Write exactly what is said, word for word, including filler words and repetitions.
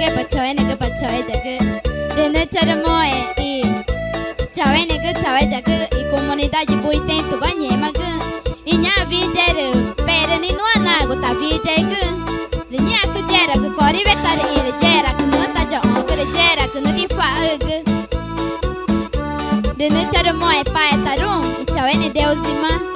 Rü pa chaueneẽgü, pa chaueyagü, rü nüxü̃ charümoxẽ i chaueneẽgü, chaueyagü, i comunidade Buitentüwa ngẽxmagü i ñaã wüxi rü perü ni nuã nagu ta wüxi, rü ngẽmaãcü yexeraãcü corüwe tarüxĩ, rü yexeraãcü nüxü̃́ tayaxõgü, rü yexeraãcü nüxü̃́ ticuaxü̃gü. Rü nüxü̃ charümoxẽ i paxetaruü̃ i chaueneẽ Deusima.